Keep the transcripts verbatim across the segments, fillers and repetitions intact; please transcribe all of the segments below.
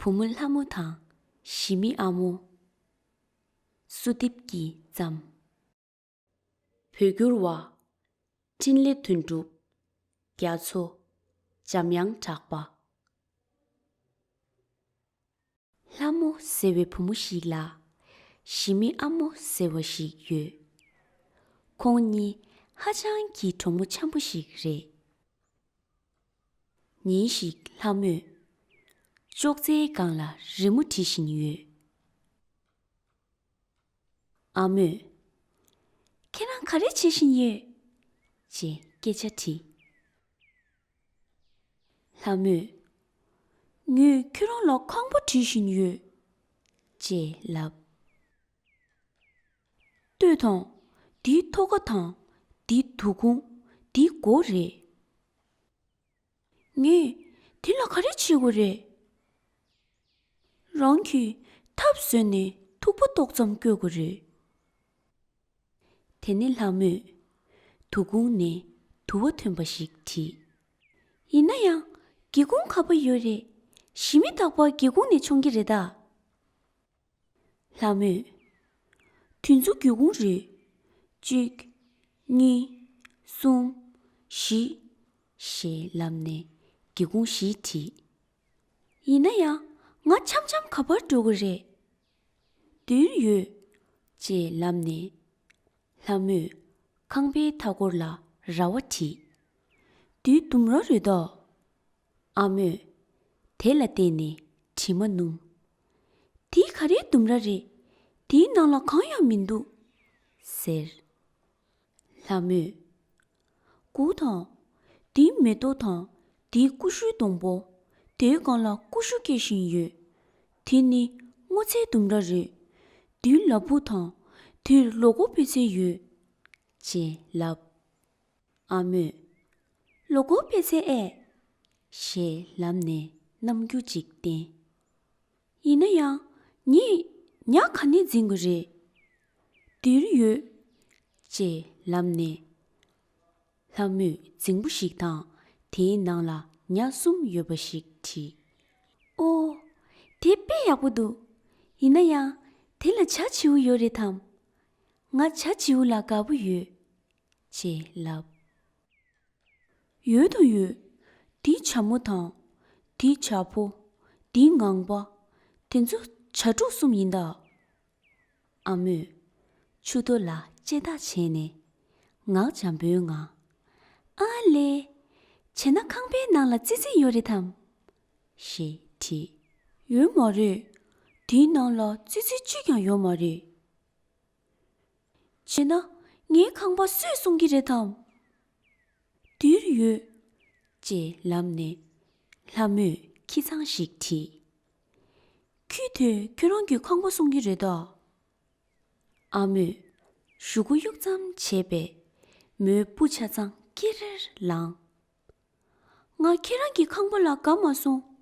བུ་མོ་ལྷ་མོ་དང་ཞི་མི་ཨ་མོ། བསུ་དེབ་ཀྱི་བརྩམས། བོད་བསྒྱུར་བ། འཕྲིན་ལས་དོན་གྲུབ། རྒྱ་མཚོ། འཇམ་དབྱངས་གྲགས་པ། ལྷ་མོ་ཟེར་བའི་བུ་མོ་ཞིག་ལ། ཞི་མི་ཨ་མོ་ཟེར་བ་ཞིག་ཡོད། ཁོང་གཉིས་ཧ་ཅང་གི་གྲོགས་མོ་འཆམ་པོ་ཞིག་རེད། ཉིན་ཞིག་ལྷ་མོས་ཅོག་ཙེའི་སྒང་ལ་རི་མོ་བྲིས་བཞིན་ཡོད། ཨ་མོས། ཁྱེད་རང་ག་རེ་བྱེད་བཞིན་ཡོད། ཅེས་སྐད་ཆ་དྲིས། ལྷ་མོས། ངས་ཁྱེད་རང་ལ་ཁང་པ་བྲིས་བཞིན་ཡོད། ཅེས་ལབ། ལྟོས་དང་། འདིའི་ཐོག་ཁ་དང་། འདིའི་དོ་དགོང་། འདིའི་མགོ་རེད། ངས་དེ་ལ་ག་རེ་བྱེད་དགོས་རེད། རང་གིས་ཐབ་བཟོས་ནས་ཐུག་པ་ཏོག་ཙམ་བཀོད་དགོས་རེད། དེ་ནས་ལྷ་མོས་དོ་དགོང་ནས་དུ་བ་ཐོན་པ་ཞིག་བྲིས། ཡིན་ན་ཡང་སྒེའུ་ཁུང་ག་པར་ཡོད་རེད། ཞི་མི་རྟག་པར་སྒེའུ་ཁུང་ནས་མཆོང་གི་རེད་ད། ལྷ་མོས། དེ་ཚོ་སྒེའུ་ཁུང་རེད། གཅིག་གཉིས། གསུམ། བཞི། ཞེས་ལབ་ནས་སྒེའུ་ཁུང་བཞི་བྲིས། ཡིན་ན་ཡང་ང་འཆམ་འཆམ་ག་པར་འགྲོ་དགོས་རེད། འདིར་ཡོད། ཅེས་ལབ་ནས། ལྷ་མོས་ཁང་པའི་མཐའ་སྐོར་ལ་ར་བ་བྲིས། འདི་ལྡུམ་ར་རེད་ད། ཨ་མོས་དེ་ལ་བལྟས་ནས་དྲི་མ་སྣོམ། འདི་ག་རེའི་ལྡུམ་ར་རེད། དེའི་ནང་ལ་གང་ཡང་མི་འདུག་ཟེར། ལྷ་མོས། སྒོ་དང་། འདིའི་མེ་ཏོག་དང་། འདིའི་ཀུ་ཤུའི་སྡོང་པོ། དེའི་སྒང་ལ་ཀུ་ཤུ་སྐྱེས་བཞིན་ཡོད། དེ་ནི་སྔོ་ཚལ་ལྡུམ་ར་རེད། འདིར་ལ་ཕུག་དང་། འདིར་ལོ་མགོ་སྤེལ་ཚལ་ཡོད། ཅེས་ལབ། ཨ་མོས། ལོ་མགོ་སྤེལ་ཚལ་ཨེ། ཞེས་ལབ་ནས་རྣམ་འགྱུར་ཅིག་བསྟན། ཡིན་ན་ཡང་ངས་ཉ་ག་ནས་འཛིན་དགོས་རེད། འདིར་ཡོད། ཅེས་ལབ་ནས། ལྷ་མོས་རྫིང་བུ་ཞིག་དང་དེའི་ནང་ལ་ཉ་གསུམ་ཡོད་པ་ཞིག་བྲིས། ཨོ། དེ་དཔེ་ཡག་པོ་འདུག་ཡིན་ན་ཡང་དེ་ལ་བྱ་བྱིའུ་ཡོད་རེད་དམ། ང་བྱ་བྱིའུ་ལ་དགའ་པོ་ཡོད། ཅེས་ལབ། ཡོད་དང་ཡོད། འདི་བྱ་མོ་དང་། འདི་བྱ་ཕོ། འདི་ངང་པ། དེ་ཚོ་བྱ་ཕྲུག་གསུམ་ཡིན་ད། ཨ་མོས། མཆུ་ཏོ་ལ་ལྕེ་ལྡག་བྱས་ནས། ངག་འཇམ་པོའི་ངང་། ཨ་ལེ། བྱས་ན་ཁང་པའི་ནང་ལ་ཙི་ཙི་ཡོད་རེད་དམ། ཞེས་དྲིས། ཡོད་མ་རེད། དེའི་ནང་ལ་ཙི་ཙི་གཅིག་ཀྱང་ཡོད་མ་རེད། བྱས་ན་ངའི་ཁང་པ་སུས་སྲུང་གི་རེད་དམ། འདིར་ཡོད། ཅེས་ལབ་ནས་ལྷ་མོས་ཁྱི་ཚང་ཞིག་བྲིས། ཁྱི་དེས་ཁྱོད་རང་གི་ཁང་པ་སྲུང་གི་རེད་ད། ཨ་མོས་གཞུག་གུ་གཡུག་ཙམ་བྱས་པས་མོའི་སྤུ་ཆ་ཚང་ཀེ་རེར་ལངས། ང་ཁྱེད་རང་གི་ཁང་པ་ལ་དགའ་མ་སོང་།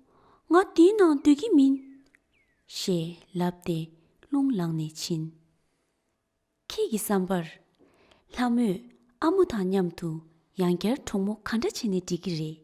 ང་འདིའི་ནང་སྡོད་ཀྱི་མིན། ཞེས་ལབ་སྟེ་རླུང་ལངས་ནས་ཕྱིན། ཁྱེད་ཀྱི་བསམ་པར། ལྷ་མོས་ཨ་མོ་དང་མཉམ་དུ་ཡང་བསྐྱར་གྲོགས་མོ་ག་འདྲ་བྱས་ནས་འགྲིག་གི་རེད།